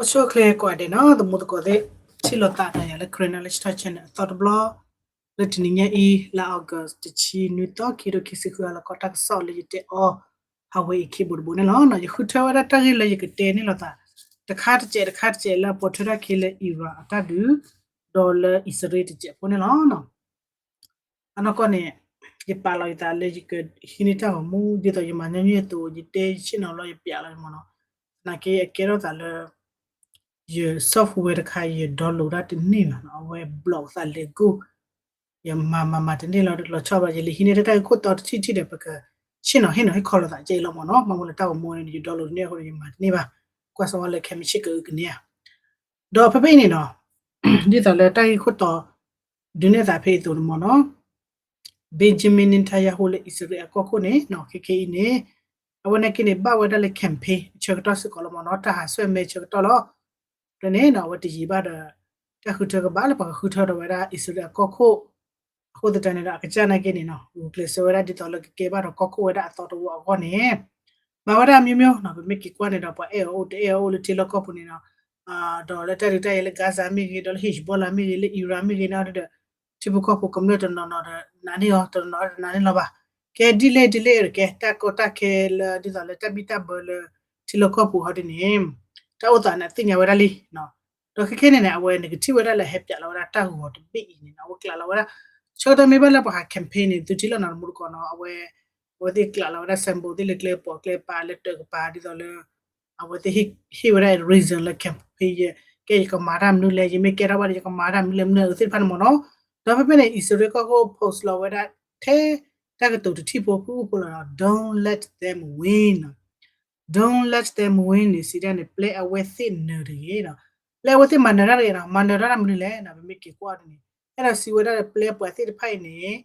အိၣ်ဆူၣ်အိၣ်ချ့ကိးဂၤဒဲးနီၤ သမူသကိးသ့ၣ် ထံၣ်လိာ်သးဒီးယၤလၢ Karen Knowledge Talk Channel အသီတဘျီ လၢတနံၤညါအံၤ လါ August တဆံနွံသီ ခံကထိခံဆံဃု လၢကီၢ်တၢ်ကစီၣ်လၢယတဲအီၤ ဟးဝဲအံၤခံဘိတဘိန့ၣ်လီၤ. ယဃုထၢဝဲဒၣ်တၢ်ဂ့ၢ်လၢယကတဲန့ၣ်လိာ်သး တခါတစဲးတခါတစဲးလၢအပိာ်ထွဲထီၣ်က့ၤလၢ Iran အတၢ်ဒုး ဒီးလၢအံၣ်စရ့လးတစဲးဖိန့ၣ်လီၤ. အနီၢ်ကီၢ်န့ၣ် ယပာ်လီၤယသးလၢယကဟံးန့ၢ်တၢ်ဂီၤမူ ဒ်သိးယမၤညီနုၢ်အသိး ယတဲယဆ့ၣ်နီၤလီၤ ယပျးလီၤမ့ၢ်နီၤ. သနာ်က့အကဲထီၣ်သးလၢ ယ software တခါ ယ download တၢ်တန့ၢ်ဘၣ်နီၤ အဝဲ block သးလဲၤကိၢ် ယမၤမၤမၤတန့ၢ်လီၤ လီၤဆီဘၣ် ယလဲၤဟံးန့ၢ်တၢ်ဂ့ၢ်ခိၣ်တီတထံၣ်ထံၣ်ဒီး ပကဆ့ၣ်နီၤဟ့ၣ်နီၤဟ့ၣ်ခီလိာ်သးကဲအံၤလီၤမ့ၢ်နီၤ. ဘၣ်မနုၤလၢတၢ်ဂီၤမူန့ၣ် ယ download န့ၢ်အဃိန့ၣ် ယမၤတန့ၢ်ဘၣ် ကွၢ်ဆိဝဲလၢ ခဲမ့ၢ်ဆ့ၣ်ကအုကန့ၢ်ဧါ ဒီးဖဲဖဲအံၤန့ၣ်နီၤ ဒ်သိးလၢတၢ်ဂ့ၢ်ခိၣ်တီ ဒုးနဲၣ်သးဖဲအံၤအသိးန့ၣ်မ့ၢ်နီၤ Benjamin Netanyahu လၢအံၣ်စရ့လးအကီၢ်ခိၣ်န့ၣ်နီၤ ခဲခဲအံၤန့ၣ် အဝဲနာ်က့န့ၣ် ဘၣ်ဝဲဒၣ်လၢ campaign ဆၢကတီၢ်စ့ၢ်ကီးလီၤမ့ၢ်နီၤ တၢ်ဟးဆှဲၣ်မဲဆၢကတီၢ်လီၤ. ဒီးန့ၣ်နီၤ အဝဲတယံာ်ဘၣ်ဒီး တၢ်ဃုထၢကဘၣ်လၢပှၤကဃုထၢဒီးဝဲဒၣ်အံၣ်စရ့လးအကီၢ်ခိၣ် အဃိသတးန့ၣ်ဒီး အကစၢ်နာ်က့န့ၣ်နီၤ ဂုာ်ကျဲးစၢးဝဲဒၣ်ဒ်သိးလၢကကဲဘၣ်ဒီးကီၢ်ခိၣ်ဝဲဒၣ်အသီတဝီအဂီၢ်န့ၣ် မၤဝဲဒၣ်အမျိုးမျိုးနီၤ ပမ့ၢ်က့ၤကွၢ်န့ၣ်ဒီး ပှၤအဲၣ်အီၤအိၣ်တအဲၣ်အီၤအိၣ်လၢထံလီၢ်ကီၢ်ပူၤန့ၣ်နီၤ ဒီးလၢတၢ်ဒုးတၢ်ယၤလၢ Gaza မ့ၢ်ဂ့ၤ ဒီးလၢ Hezbollah မ့ၢ်ဂ့ၤ လၢ Iran မ့ၢ်ဂ့ၤန့ၣ်ဒီး ထံဖိကီၢ်ဖိကမျၢၢ်တနီၤနီၤဒီး နာ်န့ၢ်အီၤ တနီၤနီၤတနာ်န့ၢ်လီၤဘၣ်. ကဲဒ်လဲၣ်ဒ်လဲၣ်ကဲ တၢ်ကီတၢ်ခဲလၢဒ်သိးလၢတၢ်ဘံၣ်တၢ်ဘၢလၢ ထံလီၢ်ကီၢ်ပူၤဟီဒ်န့ၣ် တၢ်အိၣ်သးန့ၣ်သ့ၣ်ညါဝဲဒၣ်လံ ဒီးခဲခဲန့ၣ်န့ၣ် အဝဲန့ၣ်ကထံၣ်ဝဲဒၣ်လၢဟဲပၠးလီၤဝဲဒၣ်တၢ်ဂီၤတဘ့ၣ်အံၤန့ၣ် အဝဲကျးလီၤဝဲဒၣ် ဆၢကတီၢ်မ့ၢ်ဘၣ်လၢပှၤဟး campaign န့ၣ် သုထံၣ်လီၤနီၤ တမူတကိးနီၤ အဝဲ အဝဲသ့ၣ်ကျးလီၤဝဲဒၣ် symbol သ့ၣ်လၢကျဲပီးကျဲပၤလၢတၢ်ကပၤဒ်သိးလၢ အဝဲသ့ၣ်ဟ့ၣ်ဝဲဒၣ် reason လၢ campaign ယ ကဲယကမၤတၢ်မနုၤလဲၣ် ယမ့ၢ်ကဲထီၣ်ဘၣ်ဒီး ယကမၤတၢ်မနုၤလဲၣ် မနုၤသ့ၣ်တဖၣ်န့ၣ်မ့ၢ်နီၤ. ဒီးဖဲဖဲန့ၣ် အံၣ်စရ့လးကီၢ်ခိၣ် post လီၤဝဲဒၣ် ထဲတၢ်ကတိၤတထံၣ်ဖိ ဖုအိၣ်ဖိလီၤနီၤ Don't let them win. Don't let them win န့ၣ် စံးတၢ်န့ၣ် ပျဲအဝဲသ့ၣ်နၢၤတဂ့ၤနီၤ. ပျဲအဝဲသ့ၣ်မၤနၢၤတၢ်တဂ့ၤနီၤ မၤနၢၤတၢ်မနုၤလဲၣ်နီၤ ပမ့ၢ်က့ၤကွၢ်ဒ်န့ၣ် အဲၣ်ဒိးစံးဝဲဒၣ်လၢပျဲပှၤသ့ၣ်တဖၣ်အံၤန့ၣ်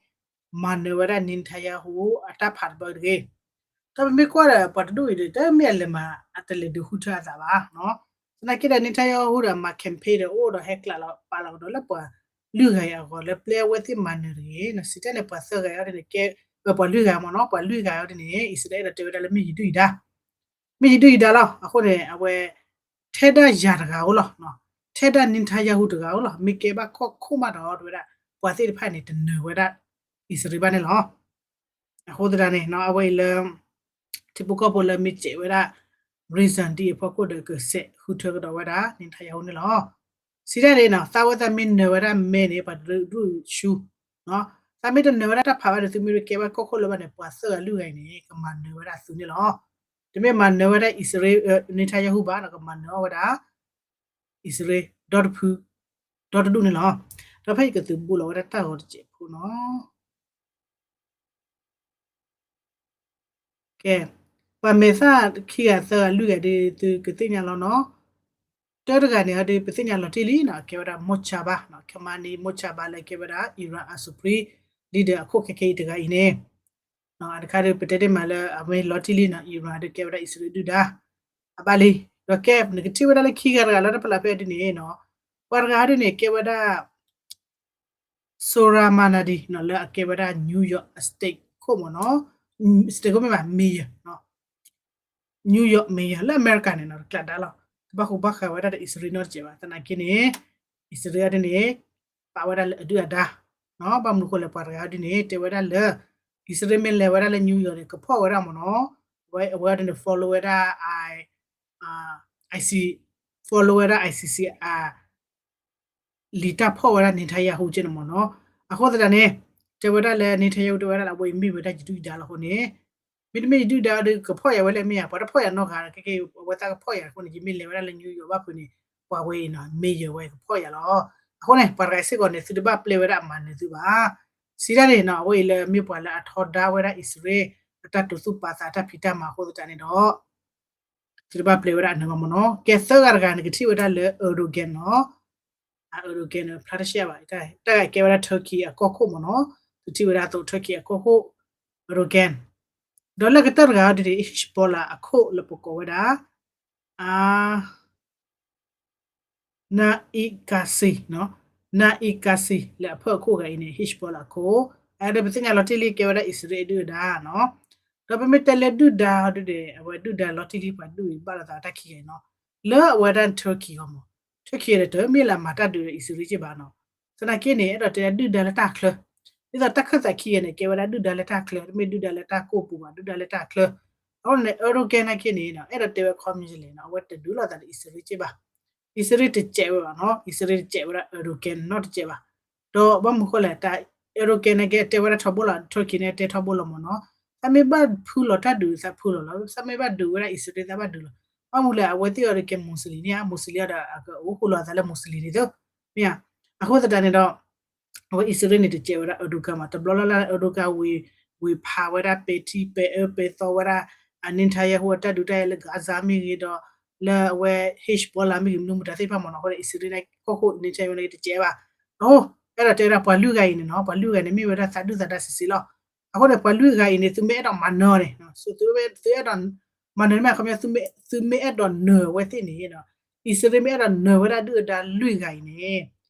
မၤနၢၤဝဲဒၣ် Netanyahu အတၢ်ဖးတဘျီတဂ့ၤ. ဒီးပမ့ၢ်ကွၢ်ဒီးပှၤတဒူၣ်အံၤဒီး တမ့ၢ်အလဲၤမၤ အတလဲၤဒုးဃုထၢအသးဘၣ်နီၤ. သနာ်က့ဒီး Netanyahu ဒီးမၤ campaign ဒီးအိၣ်ဒီးဟဲကျးလီၤပာ်လီၤကဒီးလၢပှၤလွံၢ်ဂၤအံၤအဂီၢ် လၢပျဲအဝဲသ့ၣ်မၤနၢၤတဂ့ၤနီၤ စံးတၢ်န့ၣ် ပှၤသၢဂၤအံၤဒ်န့ၣ် ကဲ ပှၤလွံၢ်ဂၤမ့ၢ်နီၤ ပှၤလွံၢ်ဂၤအံၤဒ်န့ၣ် အံၣ်စရ့လးအဲၣ်ဒိးတဲဝဲဒၣ်လၢမ့ၢ်ယဒုၣ်ယဒါ မ့ၢ်ယဒုၣ်ယဒါလီၤ. အဃိန့ၣ် အဝဲ ထဲဒၣ်ယၤတဂၤဧိၤလီၤ. ထဲဒၣ် Netanyahu တဂၤဧိၤလီၤ. မ့ၢ်ကဲဘၣ်ကီၢ်ခိၣ်မးဒီး တဲဝဲဒၣ် ပှၤသ့ၣ်တဖၣ်န့ၣ် တနၢၤဝဲဒၣ် အံၣ်စရ့လးဘၣ်န့ၣ်လီၤ. အဃိသတးန့ၣ် အဝဲအံၤလၢ ထံဖိကီၢ်ဖိလၢမ့ၢ်စဲးဝဲဒၣ် reason ဒ်အံၤအဖီခိၣ်ဒီး ကစဲးဃုထၢကဒီးဝဲဒၣ် Netanyahu န့ၣ်လီၤ. စံးတၢ်န့ၣ်နီၤ သးဝဲသးမ့ၢ်နၢၤဝဲဒၣ်မဲန့ၣ် ပှၤတဒုးဆူ သးမ့ၢ်တနၢၤဝဲဒၣ်တၢ်ဖးဘၣ်ဒီး သုမ့ၢ်တကဲဘၣ်ကီၢ်ခိၣ်လၢၤဘၣ်န့ၣ် ပှၤသၢဂၤလွံၢ်ဂၤအံၤန့ၣ် ကမၤနၢၤဝဲဒၣ်သုန့ၣ်လီၤ. တမ့ၢ်မၤနၢၤဝဲဒၣ်အံၣ်စရ့လး Netanyahu ဘၣ်နီၤ ကမၤနၢၤအီၣ်ဝဲဒၣ် အံၣ်စရ့လး ဒီတဖု ဒီတဒူၣ်န့ၣ်လီၤ. ဒီးဖဲအံၤကသုးဘူးလီၤဝဲဒၣ်တၢ်ဂီၤတစဲးဖိနီၤ ကဲ ပှၤမဲာ်သၣ်ခံဂၤသၢဂၤလွံၢ်ဂၤဒီး သုကသ့ၣ်ညါလီၤနီၤ. တၢတဂၤန့ၣ်ဒီး ပသ့ၣ်ညါလီၤတံၢ်လံနီၤ အကဲဝဲဒၣ် Mojtaba နီၤ Khamenei Mojtaba လၢကဲဝဲဒၣ် Iran အ supreme leader အခိၣ်ခဲခဲအံၤတဂၤအံၤန့ၣ် အတခါဒီး ပတဲတ့ၢ်မးလၢအမ့ၢ်လီၤတံၢ်လံနီၤ Iran ဒီးကဲဝဲဒၣ်အံၣ်စရ့လးဒုၣ်ဒါ အဘၣ်လံ. ဒီးကဲ နကထံၣ်ဝဲဒၣ်လၢခံဂၤတဂၤလၢတဖျးဖဲဒ်န့ၣ်နီၤ ပှၤတဂၤဒ်န့ၣ် ကဲဝဲဒၣ် Sohrab Mayadi နီၤ လၢအကဲဝဲဒၣ် New York State ခိၣ်မ့ၢ်နီၤ State ခိၣ်မ့ၢ်ဘၣ် mayor နီၤ New York mayor လၢအမဲရကၤန့ၣ်နီၤ တကျးဒါလီၤ တဘၣ်ဃူဘၣ်ဃးဝဲဒၣ်ဒီးအံၣ်စရ့လးနီတစဲးဘၣ် သနာ်က့န့ၣ် အံၣ်စရ့လးဒ်န့ၣ် ပာ်ဝဲဒၣ်လၢအဒုၣ်အဒါ ဘၣ်မနုၤဃိလဲၣ် ပှၤတဂၤဒ်န့ၣ် တဲဝဲဒၣ်လၢ အံၣ်စရ့လးမ့ၢ်လဲၤဝဲဒၣ်လၢ New York န့ၣ် ကဖီၣ်ဝဲဒၣ်မ့ၢ်နီၤ အဝဲဒ်န့ၣ် follow ဝဲဒၣ် I, I see follow ဝဲဒၣ် I C C အ လံာ်တၢ်ဖီၣ်ဝဲဒၣ် Netanyahu ကဲန့ၣ်မ့ၢ်နီၤ. အဃိသတးန့ၣ် တဲဝဲဒၣ်လၢ Netanyahu တဲဝဲဒၣ်လၢ အဝဲအံၤမ့ၢ်ဝဲဒၣ်ယဒုၣ်ယဒါလီၤအဃိန့ၣ် မ့တမ့ၢ်ယဒုၣ်ဒါဒီး ကဖီၣ်ယၤဝဲလၢမ့ၢ်ဧါ ပှၤတဖီၣ်ယၤနီတဂၤ ခဲကဲအဝဲသးကဖီၣ်ယၤအဃိန့ၣ် ယမ့ၢ်လဲၤဝဲဒၣ်လၢ New York ဘၣ်ဖုးန့ၣ် ပှၤဝဲအံၤနီၤ mayor ဝဲကဖီၣ်ယၤလီၤ. အဃိန့ၣ် ပှၤတဂၤစ့ၢ်ကီးန့ၣ် သုတဘၣ်ပျဲဝဲဒၣ် အမၤနၢၤသုဘၣ်. စံးဒၣ်န့ၣ်နီၤ အဝဲအံၤလၢမ့ၢ်ပှၤလၢအထီဒါဝဲဒၣ်အံၣ်စရ့လး အတၢ်တိာ်သူၣ်ပာ်သးတၢ်ဖံးတၢ်မၤအဃိသတးန့ၣ်ဒီး သုတဘၣ်ပျဲဝဲဒၣ်အနၢၤဘၣ်မ့ၢ်နီၤ. ကဲသၢဂၤတဂၤန့ၣ် ကထံၣ်ဝဲဒၣ်လၢ Erdogan နီၤ အ Erdogan န့ၣ် ဖျါတရှဲဘၣ် တၢ်ဂၤကဲဝဲဒၣ် Turkey အကီၢ်ခိၣ်မ့ၢ်နီၤ. သုထံၣ်ဝဲဒၣ်အသိး Turkey အကီၢ်ခိၣ် Erdogan ဒီးလၢကတၢၢ်တဂၤအံၤဒ်န့ၣ် Hezbollah အခိၣ်လၢပကိးဝဲဒၣ် အ Naim Qassem နီၤ Naim Qassem လၢအဖၢၣ်အခိၣ်ဂၤအံၤန့ၣ် Hezbollah အခိၣ် အဒီးပသ့ၣ်ညါလီၤတံၢ်လံ ကဲဝဲဒၣ်အံၣ်စရ့လးအဒုၣ်အဒါနီၤ. ဒီးပမ့ၢ်တဲလၢဒုၣ်ဒါအီၤဒ်န့ၣ် အဝဲဒုၣ်ဒါလီၤတံၢ်လံ ပှၤဒုၣ်အံၤဘၣ်လိာ်သးတၢ်ခံဂၤအံၤနီၤ. လၢအဝဲဒၣ် Turkey ဂီၢ်မး, Turkey န့ၣ် တမ့ၢ်လၢအမၤတၢ်ဒုးဒီးအံၣ်စရ့လးက့ဘၣ်နီၤ. သနာ်က့န့ၣ် အဲၣ်ဒိးတဲဒုၣ်ဒါလၢတၢ်ချၢ, ဒ်သိးတၢ်ခၢၣ်သးခံဂၤန့ၣ် ကဲဝဲဒၣ်ဒုၣ်ဒါလၢတၢ်ချၢ, တမ့ၢ်ဒုၣ်ဒါလၢတၢ်ကိၢ်ပူၤဘၣ်, ဒုၣ်ဒါလၢတၢ်ချၢ. အဃိန့ၣ် Erdogan နာ်က့န့ၣ် အဲၣ်ဒိးတဲဝဲ ခီမ့ၢ်လဲၣ်နီၤ, အဝဲတဒုးလိာ်သးဒီးအံၣ်စရ့လးက့ဘၣ်. အံၣ်စရ့လးတစဲးဝဲဘၣ်နီၤ, အံၣ်စရ့လးတစဲးဝဲဒၣ် Erdogan နီတစဲးဘၣ်. ဒီးဘၣ်မနုၤဃိလဲၣ်, တၢ် Erdogan နာ်က့တဲဝဲဒၣ်ထီဘိလီၤ, Turkey န့ၣ်တဲထီဘိလီၤမးနီၤ. သးမ့ၢ်ဘၣ်ဖုလီၤတၢ်ဒုး သးဖုလီၤလီၤ, သးမ့ၢ်ဘၣ်ဒုးဝဲဒၣ်အံၣ်စရ့လး သးဘၣ်ဒုးလီၤ. ဘၣ်မနုၤလဲၣ်, အဝဲသ့ၣ်အီၤဒီးကဲ Muslim န့ၣ်ဧါ, Muslim အီၤဒီး အကအိၣ်ဃုာ်လီၤအသးလၢ Muslim န့ၣ်သ့, မ့ၢ်ဧါ. အဃိသတးန့ၣ်ဒီး အဝဲအံၣ်စရ့လးန့ၣ် တစဲးဝဲဒၣ် Erdogan မး, တဘျီလၢ်လၢ် Erdogan ဝ့ၤ ဝ့ၤဖးဝဲဒၣ်ပဲာ်ထံပဲာ်အၢပဲာ်သီဝဲဒၣ် Netanyahu အတၢ်ဒုးတၢ်ယၤလၢ Gaza မ့ၢ်ဂ့ၤဒီး လၢအဝဲ Hezbollah မ့ၢ်ဂ့ၤ မနုၤမတၤသ့ၣ်တဖၣ်မးနီၤ. အဃိဒီးအံၣ်စရ့လးန့ၣ် ကီၢ်ခိၣ် Netanyahu န့ၣ် တစဲးဘၣ်. အဃိ အဲၣ်ဒိးတဲဝဲဒၣ်ပှၤလွံၢ်ဂၤအံၤန့ၣ်နီၤ, ပှၤလွံၢ်ဂၤန့ၣ် မ့ၢ်ဝဲဒၣ်သးဒုၣ်သးဒါစံးစံးလီၤ. အဃိန့ၣ် ပှၤလွံၢ်ဂၤအံၤန့ၣ် သုမ့ၢ်အဲၣ်ဒိးမၤနၢၤန့ၣ်, သုအဲၣ်ဒိးမၤနၢၤန့ၣ်မ့ၢ် ခီပညီ သုမ့ၢ်အဲၣ်ဒိးနၢၤအဝဲသ့ၣ်န့ၣ်, အံၣ်စရ့လးမ့ၢ်အဲၣ်ဒိးနၢၤဝဲဒၣ်ဒုၣ်ဒါလွံၢ်ဂၤအံၤန့ၣ်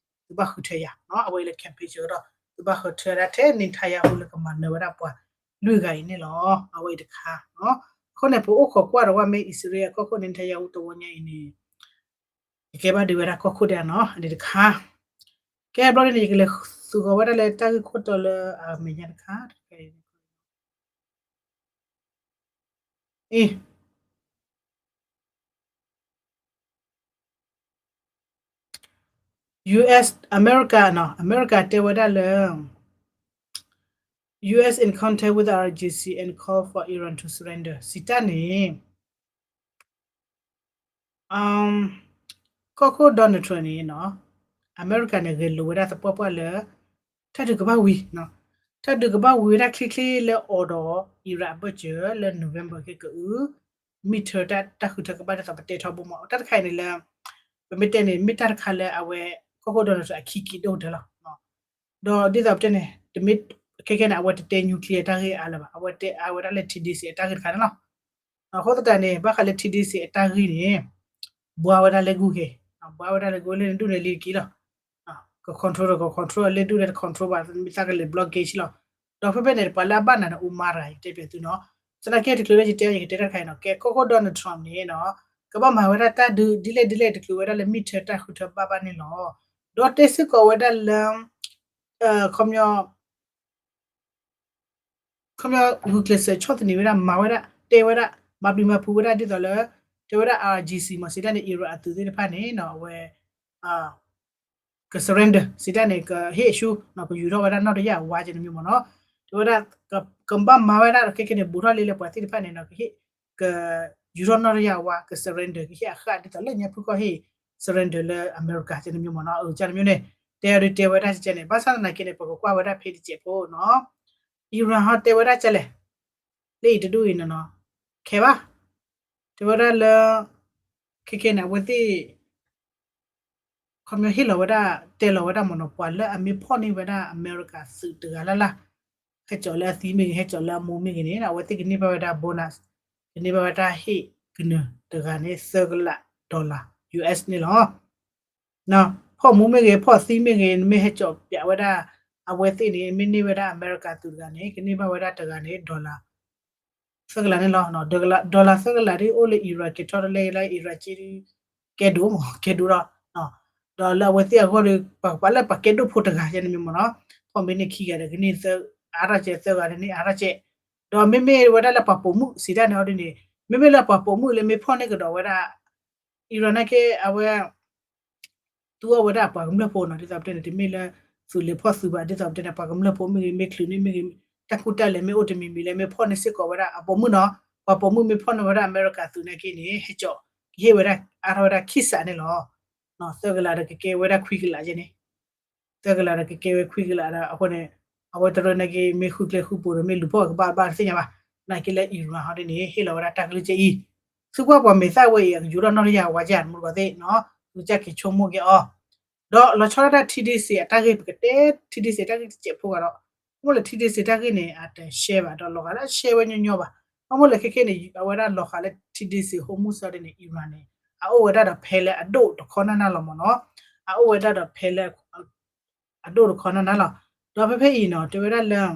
သုဘၣ်ဃုထၢယၤ, အဝဲအံၤလၢ campaign ဆၢကတီၢ် သုဘၣ်ဃုထၢဒၣ်ထဲ Netanyahu လၢကမၤနၢၤဝဲဒၣ်ပှၤလွံၢ်ဂၤအံၤန့ၣ်လီၤ. အဝဲအံၤတခါ, အဃိန့ၣ် ပအိၣ်ခိးကွၢ်ဒီးဝဲမ့ၢ်အံၣ်စရ့လးအကီၢ်ခိၣ် Netanyahu တဝီညါအံၤန့ၣ် ယကဲဘၣ်ဒုးဝဲဒၣ်ကီၢ်ခိၣ်ဒဲးနီၤ, အန့ၣ်တခါ. ကဲဘျီန့ၣ် ယကလဲၤသူၣ်ဃီၤဝဲဒၣ်လၢတၢ်ဂ့ၢ်ခိၣ်တီလၢအမဲာ်ညါတခါ, အ US, America နီၤ, America တဲဝဲဒၣ်လၢ US in contact with IRGC and call for Iran to surrender စံးတၢ်န့ၣ် ကီၢ်ခိၣ် Donald Trump န့ၣ်နီၤ, အမဲရကၤန့ၣ် ဂဲၤလိာ်ဝဲဒၣ်သပှၢ်ပှၢ်လၢ တၢ်ဒုးကဘၣ်ဝံၤ, တၢ်ဒုးကဘၣ်ဝံၤဝဲဒၣ်ချ့ချ့လၢအိၣ်ဒီး Iran အဘၢၣ်စၢၤလၢ November ခဲကအု, မ့ၢ်ထၢတၢ် တၢ်ဃုထၢကဘၣ်ဒ်သိးပတဲထီဘိမး တၢ်တခါအံၤန့ၣ်လၢ ပမ့ၢ်တဲန့ၣ် မ့ၢ်တၢ်တခါလၢအဝဲ ကီၢ်ခိၣ် Donald Trump အခံက့ၤဒိၣ်ကတၢၢ်လီၤ. ဒီးဒ်သိးပတဲန့ၣ် တမ့ၢ် ခဲခဲန့ၣ် အဝဲတတဲ nuclear တၢ်ဂ့ၢ်အါလၢၤဘၣ်, အဝဲတဲအါဝဲဒၣ်လၢ TDC အတၢ်ဂ့ၢ်တခါန့ၣ်လီၤ. အဃိသတးန့ၣ် ဘၣ်ဃးလၢ TDC အတၢ်ဂ့ၢ်န့ၣ် ဘှါဝဲဒၣ်လၢဂုၢ်ဂ့ၤ, ဘှါဝဲဒၣ်လၢဂုၢ်လၢနဒူၣ်န့ၣ်လံတက့ၢ်လီၤ. က control ဒီးက control လၢဒူၣ်န့ၣ်တ control ဘၣ်, မ့ၢ်သးကလဲၤ blockade လီၤ. ဒီးဖဲဖဲန့ၣ် ပှၤလၢအဘၣ်နၤန့ၣ် အိၣ်မးတဂၤ ယကတဲပျဲသုနီၤ. သနာ်က့တချုးလၢယတဲအီၤ ယကတဲတၢ်တခါအံၤနီၤ, ကဲကီၢ်ခိၣ် Donald Trump န့ၣ်နီၤ, ကဘၣ်မၤဝဲဒၣ်တၢ်ဒုးဒ်လဲၣ်ဒ်လဲၣ်တချုးဝဲဒၣ်လၢ မ့ၢ်ထၢတၢ်ဃုထၢဘၣ်ဘၣ်န့ၣ်လီၤ. ဒီးတဲစ့ၢ်ကီးဝဲဒၣ်လၢ ခီပညီ ခီပညီဂုာ်ကျဲးစၢးဆီၣ်သနံးဝဲဒၣ် မၤဝဲဒၣ် တဲဝဲဒၣ် မၤပျံၤမၤဖုးဝဲဒၣ်ဒ်သိးလၢ တဲဝဲဒၣ် IRGC မ့ၢ်စံးတၢ်န့ၣ် Iran အသုးသ့ၣ်တဖၣ်န့ၣ်နီၤ အဝဲ က surrender စံးတၢ်န့ၣ် ကဟ့ၣ်ဆူ ကယူၤထီၣ်ဝဲဒၣ်နီၣ်တယၢ်အဝါကဲန့ၣ်မ့ၢ်မ့ၢ်နီၤ, တဲဝဲဒၣ် ကဘၣ်မၤဝဲဒၣ်ဒီးခဲခဲန့ၣ် ဘူးထီၣ်လံလၢပှၤသ့ၣ်တဖၣ်န့ၣ်နီၤ ကဟ့ၣ် ကယူၤထီၣ်နီၣ်တယၢ်အဝါ က surrender ကဟ့ၣ်အဃၣ်ဒ်သိးလၢညါဖုကီၢ်ဟ့ၣ် surrender လၢအမဲရကၤကဲန့ၣ်မ့ၢ်မ့ၢ်နီၤ, အကဲန့ၣ်မ့ၢ်န့ၣ် တဲအီၤဒုးတဲဝဲဒၣ်ကဲန့ၣ် ဘၣ်ဆၣ်သနာ်က့န့ၣ် ပကကွၢ်ဝဲဒၣ်ဖဲတစဲးဖိနီၤ Iran ဟီတဲဝဲဒၣ်ကဲလဲၣ်, လၢအံၤတဒူၣ်အံၤနီၤနီၤ ခဲဘၣ်, တဲဝဲဒၣ်လၢ ခဲခဲန့ၣ် အဝဲသ့ၣ် ခီပညီဟ့ၣ်လီၤဝဲဒၣ် တဲလီၤဝဲဒၣ်မ့ၢ်နီၤ ပှၤလၢအမ့ၢ်ဖီၣ်န့ၢ်ဝဲဒၣ်အမဲရကၤသုးတဂၤလၢ်လၢ် ဟဲစိာ်လၢအသံမ့ၢ်ဂ့ၤ ဟဲစိာ်လၢအမိၢ်မ့ၢ်ဂ့ၤန့ၣ် အဝဲသ့ၣ်ကန့ၢ်ဘၣ်ဝဲဒၣ် bonus, ကန့ၢ်ဘၣ်ဝဲဒၣ်ဟ့ၣ်ကနၢၤတဂၤန့ၣ် သၢကလး dollar US န့ၣ်လီၤ. ဖီၣ်မူမ့ၢ်ဂ့ၤ ဖီၣ်သံမ့ၢ်ဂ့ၤ နမ့ၢ်ဟဲစိာ်ပၠးဝဲဒၣ် အဝဲသ့ၣ်န့ၣ် မ့ၢ်န့ၢ်ဝဲဒၣ်အမဲရကၤသုးတဂၤန့ၣ် ကန့ၢ်ဘၣ်ဝဲဒၣ်တဂၤန့ၣ် dollar သၢကလးန့ၣ်လီၤ. dollar သၢကလးဒ်အိၣ်လၢ Iran ကဲထီၣ်တလဲလၢ Iran ကဲဒိၣ်မး ကဲဒိၣ်လီၤ. ဒီးလၢအဝဲသ့ၣ်အဂီၢ်ဒီး ပှၤလၢပှၤကဲဒိၣ်ဖိတဂၤကဲန့ၣ်မ့ၢ်မ့ၢ်နီၤ ဖီၣ်မ့ၢ်န့ၢ်ခံဂၤဒီး ကန့ၢ်သၢအါထီၣ်ကဲ သၢဂၤန့ၣ်န့ၢ်အါထီၣ်ကဲ ဒီးမ့မ့ၢ်ဝဲဒၣ်လၢပှၤပိာ်မုၣ်စံးတၢ်န့ၣ်အီၤဒ်န့ၣ် မ့မ့ၢ်လၢပှၤပိာ်မုၣ်လၢမ့ၢ်ဖီၣ်န့ၢ်ကဒီးဝဲဒၣ် Iran နာ်က့ အဝဲ သူအီၣ်ဝဲဒၣ်ပှၤကမျၢၢ်ဖိနီၤ ဒ်သိးပတဲန့ၣ် တမ့ၢ်လၢ သုးလဲၤဖီၣ်သုးဘၣ် ဒ်သိးပတဲန့ၣ် ပှၤကမျၢၢ်ဖိမ့ၢ်ဂ့ၤ မ့ၢ်ချုးန့ၢ်မ့ၢ်ဂ့ၤ တၢ်ကူတၢ်လဲၤမ့ၢ်အိၣ်တမံၤမံၤလၢ မ့ၢ်ဖီၣ်န့ၢ်စ့ၢ်ကီးဝဲဒၣ်အပိာ်မုၣ်နီၤ ပှၤပိာ်မုၣ်မ့ၢ်ဖီၣ်န့ၢ်ဝဲဒၣ်အမဲရကၤသုးနာ်က့န့ၣ် ဟဲစိာ် ကဟ့ၣ်ဝဲဒၣ် အါထီၣ်ဝဲဒၣ်ခံစးန့ၣ်လီၤ. သၢကလးဒီးကကဲဝဲဒၣ်ခွံကလးယဲန့ၣ် သၢကလးဒီးကကဲဝဲခွံကလးဒီး အဃိန့ၣ် အဝဲတရၢနာ်က့ မ့ၢ်ဃုကျဲဃုပိာ်ဒီး မ့ၢ်လူၤဖီၣ်ကဘၣ်ဘၣ်တသ့ၣ်ညါဘၣ်. နာ်က့လၢ Iran ဟီဒ်န့ၣ် ဟ့ၣ်လီၤဝဲဒၣ်တၢ်ကလုၢ်ကဲအံၤ သုကွၢ်ပှၤမဲာ်သၣ်ဝဲအံၤ အကယူၤထီၣ်နီၣ်တယၢ်အဝါကဲ မူတကိးသ့ၣ်နီၤ သုကစၢ်က့ၤဆိကမိၣ်က့ၤအီၤ ဒီးလီၤဆီဒၣ်တၢ် TDC အတၢ်ဂ့ၢ် ပကတဲ TDC အတၢ်ဂ့ၢ်တစဲးဖိဂၤဒီး မ့ၢ်လၢ TDC တၢ်ဂ့ၢ်န့ၣ် အတရှဲဘၣ် ဒီးလီၤဂာ်လၢအရှဲဝဲညီညီဘၣ်. ဘၣ်မ့ၢ်လၢခဲခဲန့ၣ် အဝဲဒၣ်လီၤဂာ်လၢ TDC Hormuz ဒ်န့ၣ် Iran န့ၣ် အအိၣ်ဝဲဒၣ်ဒီးဖဲလၢအဒိၣ်တခီနၢ်နၢ်လီၤမ့ၢ်နီၤ အအိၣ်ဝဲဒၣ်ဒီးဖဲလၢ အဒိၣ်တခီနၢ်နၢ်လီၤ. ဒီးဖဲဖဲအံၤနီၤ တဲဝဲဒၣ်လၢ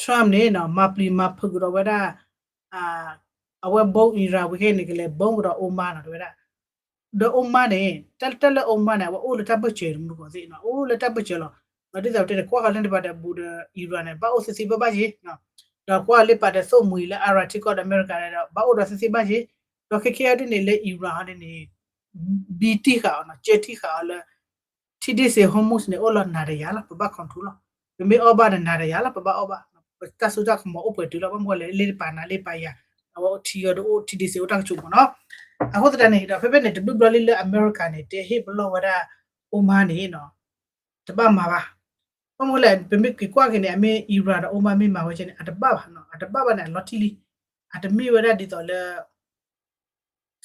Trump န့ၣ်နီၤ မၤပျံၤမၤဖုးကဒီးဝဲဒၣ် အဝဲ bomb Iran ဝံၤခဲန့ၣ် ကလဲၤ bomb ကဒီး Oman နီၤ တဲဝဲဒၣ် ဒီး Oman န့ၣ် တၢ်လၢ Oman န့ၣ် အဝဲအိၣ်လၢတၢ်ဘၢၣ်စၢၤတမူတကိးသ့ၣ်နီၤ, အိၣ်လၢတၢ်ဘၢၣ်စၢၤလီၤ. ဒီးဒ်သိးပတဲန့ၣ် ကွၢ်ဃီၤလၢန့ၣ်တပၤဒီး ဘူးဒီး Iran န့ၣ် ဘၣ်အိၣ်သ့သ့ဘၣ်ဘၣ်ယ့ၤ, ဒီးကွၢ်လၢပာ်ဒီးသိၣ်မှံၤလၢ Iran ထံကီၢ်ဒီး အမဲရကၤဒီး ဘၣ်အိၣ်ဒီးသ့သ့ဘၣ်ယ့ၤ, ဒီးခဲခဲအံၤဒ်န့ၣ်လၢ Iran ဟီဒ်န့ၣ် ဘံတံၢ်ဃာ်အီၤနီၤ, ကၢတံၢ်ဃာ်အီၤလၢ ထံဒ့စ့ၤ Hormuz န့ၣ် အိၣ်လီၤနၤဒီးယၤလီၤ, ပဘၣ် control လီၤ. ပမ့ၢ်အီၣ်ဘၣ်ဒီးနၤဒီးယၤလီၤ, ပဘၣ်အီၣ်ဘၣ်, ပတၢ်စိတၢ်ကမီၤအိၣ်ပှဲၤတုၤလီၤ, ဘၣ်မနုၤလဲၣ် လၢပာ်နၤလၢပာ်ယၤ, အဝဲထံဂီၤဒ်အိၣ် ထံဒ့စ့ၤအိၣ်တၢ်ကစီၣ်မ့ၢ်နီၤ. အဃိသတးန့ၣ်ဒီး ဖဲဖဲန့ၣ် တဘျုးဘျီလံလၢအမဲရကၤန့ၣ် တဲဟ့ၣ်ပလီၢ်ဝဲဒၣ် Oman န့ၣ်နီၤ တဘၣ်မၤဘၣ်. ဘၣ်မနုၤလဲၣ် ပမ့ၢ်က့ၤကွၢ်က့ၤန့ၣ် အမ့ၢ် Iran ဒီး Oman မ့ၢ်မၤဝဲကဲန့ၣ် အတဘၣ်ဘၣ်နီၤ, အတဘၣ်ဘၣ်န့ၣ် အလီၤတံၢ်လံ, အတမ့ၢ်ဝဲဒၣ်ဒ်သိးလၢ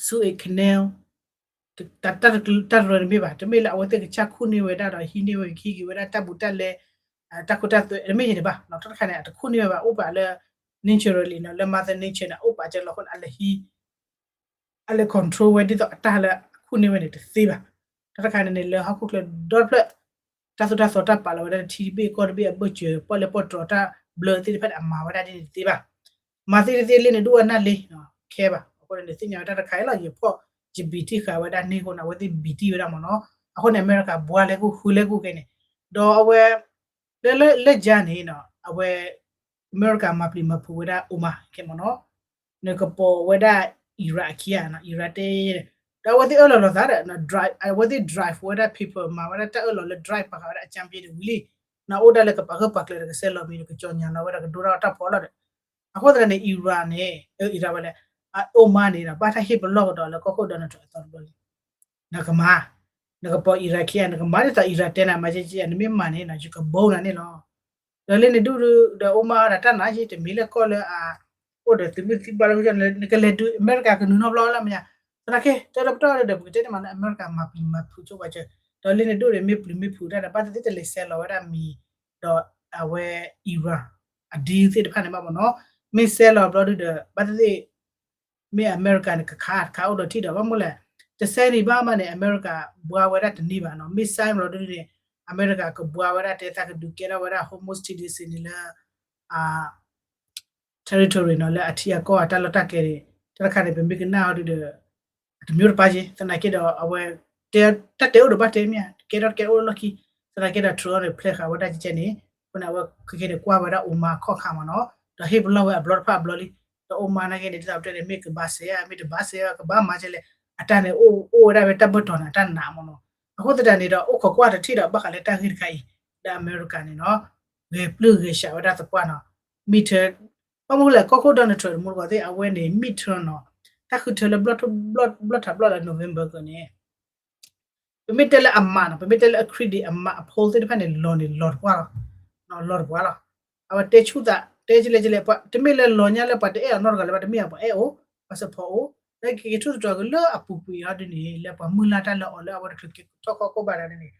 Suez Canal တၢ်တရၢန့ၣ်မ့ၢ်ဘၣ်, တမ့ၢ်လၢအဝဲသ့ၣ်ကစၢ်ခူၣ်န့ၢ်ဝဲဒၣ်ဒီး ဟံးန့ၢ်ဝဲ ဟံးက့ၤဝဲဒၣ်တၢ်ဘူးတၢ်လဲ, တၢ်ခိတၢ်သွဲ တမ့ၢ်ယဲန့ၣ်ဘၣ်, တၢ်တခါန့ၣ် အတခူၣ်န့ၢ်ဝဲဘၣ်, အိၣ်ပာ်လၢ naturally နီၤ, လၢ mother nature န့ၣ် အိၣ်ပာ်ကဲလီၤအဃိန့ၣ် အလဲၤဟံး အလဲၤ control ဝဲ ဒ်သိးအတၢ်လၢခူၣ်န့ၢ်ဝဲန့ၣ်တသ့ဘၣ်. တၢ်တခါန့ၣ်န့ၣ် လၢဟီၣ်ခိၣ်ချၢဒီတဖျၢၣ် တၢ်သိၣ်တၢ်သီတၢ်ပာ်လီၤဝဲဒၣ် ထံတဘ့ၣ်ကီၢ်တဘ့ၣ်အဘၢၣ်စၢၤ ပီၣ်လဲၣ်ပီၣ်တြီၤတၢ်ဘျၢသ့ၣ်တဖၣ်န့ၣ် အမၤဝဲဒၣ်ဒ်န့ၣ်တသ့ဘၣ်. မၤသ့တသ့လၢန့ၣ် ဒိၣ်ဝဲနၢ်လ့ ခဲဘၣ်. အဃိန့ၣ် သ့ၣ်ညါဝဲတၢ်တခါအံၤလီၤ, ယဖီၣ် ယဘံၣ်တံၢ်ဃာ်ဝဲဒၣ်န့ၣ်အဃိန့ၣ် အဝဲသ့ၣ်ဘံၣ်တံၢ်ဝဲဒၣ်မ့ၢ်နီၤ. အဃိန့ၣ် အမဲရကၤဘှါလဲၤကူၣ် ဃုလဲၤကူၣ်ကဲန့ၣ်, ဒီးအဝဲ လၢ လၢ လၢယၤန့ၣ်နီၤ အဝဲ အမဲရကၤမၤပျံၤမၤဖုးဝဲဒၣ် Oman ခဲမ့ၢ်နီၤ, နကပိာ်ဝဲဒၣ် Iran အခံဂၤနီၤ, Iran တဲ, ဒီးအဝဲသ့ၣ်အၢၣ်လီၤလီၤသးဒီး အဝဲသ့ၣ် drive ဝဲဒၣ် paper မၤဝဲဒၣ်တၢ်အၢၣ်လီၤလၢ drive ပာ်ဃာ်ဝဲဒၣ်အကၠၢပယဲၢ်န့ၣ်ဝံၤလံ, နအိၣ်ဒၣ်လၢကပာ်ဂၢၢ်ပာ်ကျၢၤဒီးကဆဲးလီၤမံၤဒီးကစီၤညါလီၤဝဲဒၣ်ကဒိၣ်ထီၣ်တၢ်ဖီလီၤဒီး, အဃိသတးန့ၣ် Iran န့ၣ် Iran ဝဲလဲၣ်, Oman န့ၣ်ဒီး ဘၣ်တၢ်ဟ့ၣ်ပလီၢ်ကဒီးလၢကီၢ်ခိၣ် Donald Trump အသီတဘျီလံ နကမၤ, နကပိာ် Iran ခံဂၤ နကမၤဒ်သိး Iran တဲနၤ မၤကဲကဲ နမ့ၢ်မၤန့ၣ်နီၤ ယကဘိနၤန့ၣ်လီၤ. ဒီးလၢန့ၣ်ဒူၣ်ဒီး Oman ဒီးတၢ်နာ်ယ့ တမ့ၢ်လၢကီၢ်လၢအအိၣ်ဒီးသုးမုၢ်သံၣ်ဘိလၢကညီ နကလဲၤဒုး အမဲရကၤကနုာ်နီတဘျီလၢမညါ, သနာ်က့ တၢ်လၢပတီၢ်ဒီး ပကတဲန့ၣ်မးလၢအမဲရကၤမၤပျံၤမၤဖုးဆိပာ်စၢၤ, ဒီးလၢန့ၣ်ဒူၣ်ဒီး မ့ၢ်ပျံၤမ့ၢ်ဖုးတၢ်ဒီး ဘၣ်သ့ၣ်သ့ၣ်တလဲၤဆဲးလီၤဝဲဒၣ်မံၤ ဒီးအဝဲ Iran အ deal သ့ၣ်တဖၣ်န့ၣ်ဘၣ်မ့ၢ်နီၤ, မ့ၢ်ဆဲးလီၤဘျီဒုဒီး ဘၣ်သ့ၣ်သ့ၣ် မ့ၢ်အမဲရကၤန့ၣ် ကခးတခါအိၣ်ဒီးထံၣ်ဒီး ဘၣ်မနုၤလဲၣ်, တဆဲးန့ၣ်ဘၣ်မးန့ၣ် အမဲရကၤဘှါဝဲဒၣ်တန့ၢ်ဘၣ်နီၤ, မ့ၢ်ဆဲးဘျီဒုန့ၣ် အမဲရကၤကဘှါဝဲဒၣ်တဲသးကဒုးကဲထီၣ်ဝဲဒၣ် Hormuz ထံဒ့စ့ၤန့ၣ်လၢ territory နီၤ လၢအထံအကီၢ်အတၢ်လီၢ်တၢ်ကျဲန့ၣ်, တၢ်တခါန့ၣ် ပမ့ၢ်ကနၣ်အီၤဒုဒီး အတမံၤတပၢ်က့ သနာ်က့ဒီး အဝဲ တၢ်တဲအိၣ်ဒီးဘၣ်တဲမ့ၢ်ဧါ, ကဲထီၣ်တကဲအိၣ်လီၢ်ခံ, သနာ်က့ဒီး Trump န့ၣ် ဖျဲးဃာ်ဝဲဒၣ်ကဲကဲန့ၣ်, အဃိန့ၣ် အဝဲခဲကဲန့ၣ် ကွၢ်ဝဲဒၣ် Oman အခီၣ်ခါမ့ၢ်နီၤ, ဒီးဟ့ၣ်ပလီၢ်ဝဲအဘျီတဖၣ်အဘျီလံ, ဒီး Oman နာ်က့န့ၣ် ဒ်သိးပတဲန့ၣ် မ့ၢ်ကဘၣ်စဲးဧါ မ့ၢ်တဘၣ်စဲးဧါ ကဘၣ်မၤကဲလဲၣ်, အတၢ်န့ၣ် အိၣ် အိၣ်ဝဲဒၣ်ဖဲတၢ်ဘၢၣ်တီၤန့ၣ် အတၢ်နာ်မ့ၢ်နီၤ, အဃိသတးန့ၣ်ဒီး အိၣ်ခိးကွၢ်တထံၣ်ဒီး ဘၣ်ဃးလၢတၢ်ဂ့ၢ်တခါအံၤ လၢအမဲရကၤန့ၣ်နီၤ, ဂဲၤပျုၢ်ဂဲၤဆှးဝဲဒၣ်သပှၢ်နီၤ, midterm ဘၣ်မနုၤလဲၣ် ကီၢ်ခိၣ် Donald Trump တမူတကိးသ့ၣ် အဝဲန့ၣ် midterm နီၤ, တၢ်ဃုထၢလၢ ဘျီၣ်ထီၣ်ဘျီၣ်ထးဘျီၣ်လၢ November ကန့ၣ်, ပမ့ၢ်တဲလၢအမးနီၤ, ပမ့ၢ်တဲလၢအ credit အမးအ poll သ့ၣ်တဖၣ်န့ၣ် လီၤန့ၣ်လီၤတပှၢ်လီၤ, လီၤတပှၢ်လီၤ, အဝဲတဲဆူၣ်သး တဲကလဲၣ်ကလဲၣ် တမ့ၢ်လၢလီၤညါလၢပှၤတအဲၣ်အီၤနီတဂၤလၢၤဘၣ်, တမ့ၢ်အပှၤအဲၣ်အိၣ်, ပှၤ support အိၣ်, လၢကက့ၤထူၣ်သတြီၤက့ၤလၢအပူၤကွံာ်အီၤဒ်န့ၣ် လၢပှၤမုၢ်လၢ်တၢ်လၢအီၤလၢအဝဲတချုးက့ၤထီၣ်ခီၣ်ခိၣ်ဘၣ်ဒီးန့ၣ်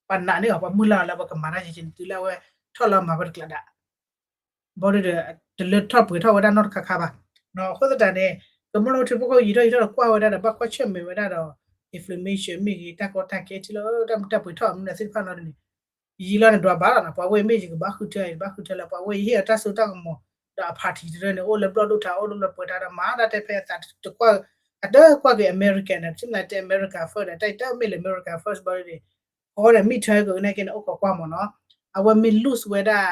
ပှၤနာ်န့ၢ်အီၤ ပှၤမုၢ်လၢ်အီၤလၢပကမၤတၢ်ကဲကဲန့ၣ် တုၤလၢအဝဲထီၣ်လၢအမၤဝဲတကျးဒၣ် ဘၣ်ဒီး တလၢထီၣ်ပှဲၤထီၣ်ဝဲဒၣ်နီတခါခါဘၣ်. အဃိသတးန့ၣ် ကမျၢၢ်ထံဖိကီၢ်ဖိယံာ်ထီၣ်ယံာ်ထီၣ်ဒီးကွၢ်ဝဲဒၣ်ဒီး ဘၣ်ကွၢ်ဆၢၣ်မဲာ်ဝဲဒၣ်ဒီး information မ့ၢ်ဂ့ၤ တၢ်ကီတၢ်ခဲထံလီၤ တၢ်မုာ်တၢ်ပှဲၤထီၣ်အမနုၤသ့ၣ်တဖၣ်လီၤန့ၣ် ယံာ်လီၤန့ၣ် ဒွးဘၣ်လီၤနီၤ. ပှၤဝဲအံၤမ့ၢ်ယကဘၣ်ဃုထၢ ယဘၣ်ဃုထၢလၢ ပှၤဝဲအံၤဟ့ၣ်အီၤတၢ်စိတၢ်ကမီၤ ဒီးအ party တရၢန့ၣ် အိၣ်လၢဘျီၣ်ဒိၣ်ထး အိၣ်လၢဘျီၣ်ပှဲၤထးဒီး မၤတၢ်တဲဖဲအသးတကွၢ် အတကွၢ်က့ၤ American န့ၣ် စံးမ့ၢ်တဲ America first ဒီး တၢ်အံၤတၢ်မ့ၢ်လၢ America first ဘၣ်ဒီး အဃိန့ၣ် midterm ကန့ၣ်က့န့ၣ် အိၣ်ခိးကွၢ်မ့ၢ်နီၤ. အဝဲမ့ၢ် lose ဝဲဒၣ်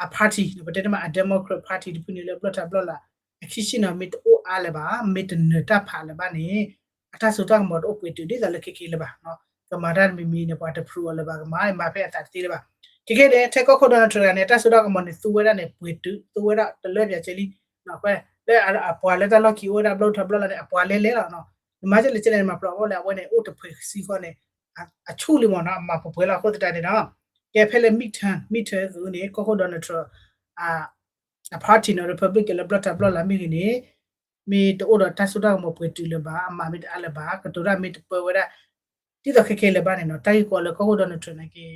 အ party ပတဲတမး အ Democrat Party တဖုန့ၣ်လၢဘျီၣ်ထးဘျီၣ်လး အခံဆံနီၤ မ့ၢ်တအိၣ်အါလၢၤဘၣ် မ့ၢ်တနၢၤတၢ်ဖးလၢၤဘၣ်န့ၣ် အတၢ်စိတၢ်ကမီၤတအိၣ်ပှဲၤတုၤဒ်သိးလၢခဲက့လၢၤဘၣ်. ကမၤတၢ်တမံၤမံၤန့ၣ် ပှၤတ approve အီၤလၢၤဘၣ် ကမၤမၤဖဲအသးတသ့လၢၤဘၣ်. ခဲက့န့ၣ် ထဲကီၢ်ခိၣ် Donald Trump တဂၤန့ၣ် အတၢ်စိတၢ်ကမီၤန့ၣ် သူဝဲဒၣ်န့ၣ် ပှဲၤတုၤ သူဝဲဒၣ်တလၢပၠးကဲလံ. လၢအပှၤလၢတၢ်လီၢ်ခံအိၣ်ဝဲဒၣ်ဘျီၣ်ထးဘျီၣ်လးန့ၣ် အပှၤလဲလဲလီၤ. နမၤကဲလဲၣ်ကဲလဲၣ်န့ၣ် မၤပျီအီၤလၢအဝဲန့ၣ် အိၣ်တဖှဲးစံဃီန့ၣ် အဆူၣ်လံမ့ၢ်နီၤ အမၤပှဲၤပှဲၤလီၤ. အဃိသတးန့ၣ်ဒီး ကဲဖဲလၢ midterm midterm ကန့ၣ် ကီၢ်ခိၣ် Donald Trump အ party နီၤ Republican လၢဘျီၣ်ထးဘျီၣ်လးမ့ၢ်ဂ့ၤန့ၣ် မ့ၢ်တအိၣ်ဒီးတၢ်စိတၢ်ကမီၤပှဲၤတုၤလၢၤဘၣ် အမၤမ့ၢ်တအါလၢၤဘၣ် ကတိၤတၢ်မ့ၢ်တပၢဝဲဒၣ် ဒ်သိးခဲကဲလၢၤဘၣ်န့ၣ်နီၤ တၢ်ဂ့ၢ်ကီလၢကီၢ်ခိၣ် Donald Trump န့ၣ်က့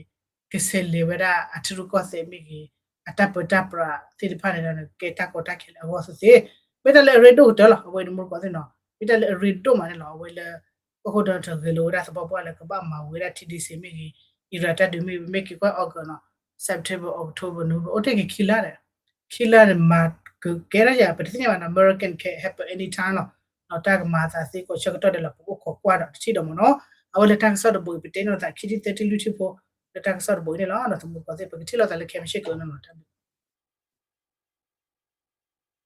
ကဆဲးလဲၤဝဲဒၣ်အထံရူၢ်ကီၢ်သဲးမ့ၢ်ဂ့ၤ အတၢ်ပၢတၢ်ပြးသ့ၣ်တဖၣ်န့ၣ်ဒီး ကဲတၢ်ကီတၢ်ခဲလၢအဂီၢ်သ့ၣ်သ့ၣ် မ့ၢ်တၢ်လၢအရ့ဒိၣ်ကတၢၢ်လီၤ. အဝဲန့ၣ်မူတကိးသ့ၣ်နီၤ မ့ၢ်တၢ်လၢအရ့ဒိၣ်မးန့ၣ်လီၤ. အဝဲလၢ ကီၢ်ခိၣ် Donald Trump ဂဲၤလိာ်ဝဲဒၣ်သပှၢ်ပှၢ်လၢကဘၣ်မၤဝဲဒၣ်ထံဒ့စ့မ့ၢ်ဂ့ၤ Iran တၢ်ဒုးမ့ၢ်ဂ့ၤ မ့ၢ်က့ၤကွၢ် August နီၤ September October November အိၣ်တ့ၢ်က့ၤခံလါဒီး ခံလါန့ၣ် မၤကကဲထီၣ်ယၤ ပတသ့ၣ်ညါဘၣ်နီၤ American can happen anytime လီၤ. တၢ်ကမၤအသးသ့ကိးဆၢကတီၢ်ဒဲးလီၤ ပကအိၣ်ခိးကွၢ်ဒီးတထံၣ်ဒီးမ့ၢ်နီၤ. အဝဲလၢတၢ်ကစီၣ်တဘိအံၤ ပတဲန့ၢ်လိာ်သးခံထံၣ်သၢထံၣ်လွံၢ်ထံၣ်ဖိ လၢတၢ်ကစီၣ်တဘိအံၤန့ၣ်လီၤ. ဒီးသမူသကိးသ့ၣ် ပကထံၣ်လိာ်သးလၢခဲမုၢ်ဆ့ၣ်ကနီၤနီၤ တၢ်ဘျုး